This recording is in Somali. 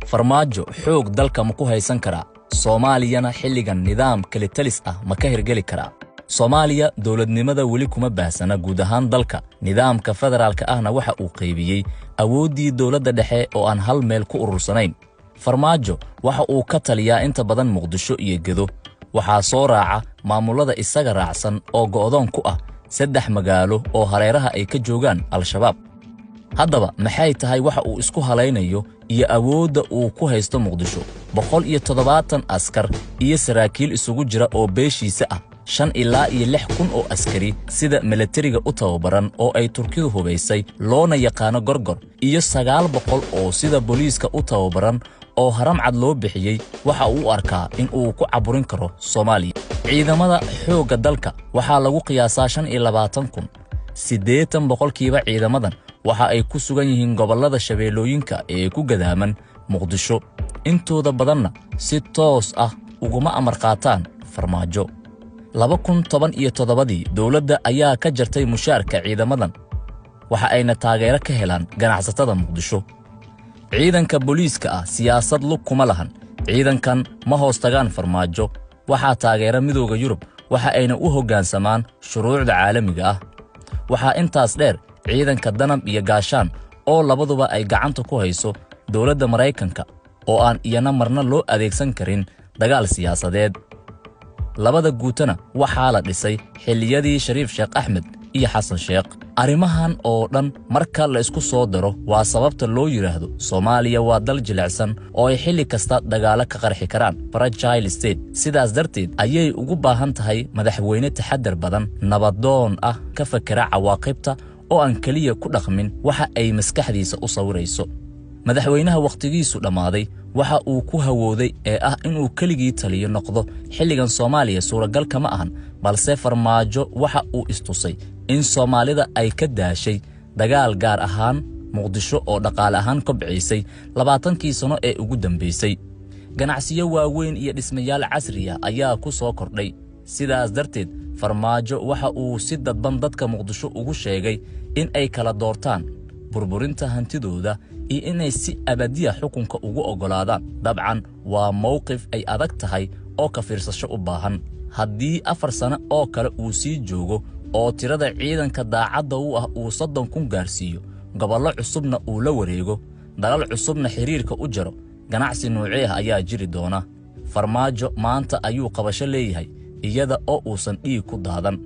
Farmaajo xoog dalka ma ku haysan karaa? Soomaaliyana xilligan nidaam kelitalis ah ma ka hirgeli karaa? Soomaaliya dowladnimada weli kuma baahsana guud ahaan dalka. Nidaamka federaalka ahna waxa uu qaybiyey awooddii dowladda dhexe oo aan hal meel ku urursanayn. Farmaajo waxa uu ka taliyaa inta badan Muqdisho iyo Gedo. Waxaa soo raaca maamullada isaga raacsan oo go'doon ku ah 3 magaalo oo hareeraha ay ka joogaan Al-Shabaab. Haddaba maxay tahay waxa uu isku halaynayo iyo awoodda uu ku haysto Muqdisho? 170 askar iyo saraakiil isugu jira oo beeshiisa ah, 5 ilaa iyo 6 kun oo askari sida milatariga u tababaran oo ay Turkidu hubaysay, loona yaqaano Gorgor, iyo 900 oo sida booliiska u tababaran oo Haramcad loo bixiyey, waxa uu u arkaa in uu ku caburin karo Soomaaliya. Ciidamada xoogga dalka waxaa lagu qiyaasaa 25,000. 80% ciidamadan waxa ay ku sugan yihiin gobollada Shabeellooyinka ee ku gadaaman Muqdisho. Intooda badanna si toos ah uguma amar qaataan Farmaajo. 2017-dii dowladda ayaa ka jartay mushaarka ciidamadan, waxa ayna taageero ka helaan ganacsatada Muqdisho. Ciidanka booliiska ah siyaasad lug kuma lahan. Ciidankan ma hoos tagaan Farmaajo. Waxaa taageera Midowga Yurub, waxa ayna u hoggaansamaan shuruucda caalamiga ah. Waxaa intaas dheer ciidanka Danab iyo Gaashaan oo labaduba ay gacanta ku hayso dowladda Maraykanka, oo aan iyana marna loo adeegsan karin dagaal siyaasadeed. Labada guutana waxaa la dhisay xilliyadii Shariif Sheekh Axmed iyo Xasan Sheekh. Arrimahan oo dhan marka la isku soo daro waa sababta loo yidhaahdo Soomaaliya waa dal jilicsan oo ay xilli kasta dagaalo ka qarxi karaan, fragile state. Sidaas darteed ayay ugu baahan tahay madaxweyne taxadar badan, nabadoon ah, ka fakera cawaaqibta oo aan keliya ku dhaqmin waxa ay maskaxdiisa u sawirayso. Madaxweynaha wakhtigiisu dhammaaday waxa uu ku hawooday ee ah inuu keligii taliyo noqdo xilligan Soomaaliya suuragal kama ahan. Balse Farmaajo waxa uu istusay in Soomaalida ay ka daashay dagaal, gaar ahaan Muqdisho oo dhaqaale ahaan kobciisay 20-kii sano ee ugu dambaysay. Ganacsiyo waaweyn iyo dhismayaal casri ah ayaa ku soo kordhay. Sidaas darteed Farmaajo waxa uu si dadban dadka Muqdisho ugu sheegay in ay kala doortaan burburinta hantidooda iyo inay si abadiya xukunka ugu oggolaadaan. Dabcan waa mowqif ay adag tahay oo ka fiirsasho u baahan. Haddii 4 sano oo kale uu sii joogo oo tirada ciidanka daacadda u ah uu 30,000 gaarsiiyo, gobollo cusubna uu la wareego, dalal cusubna xidhiirka u jaro, ganacsi nuucee ah ayaa jiri doona? Farmaajo maanta ayuu qabasho leeyahay iyada oo uusan dhiig ku daadan.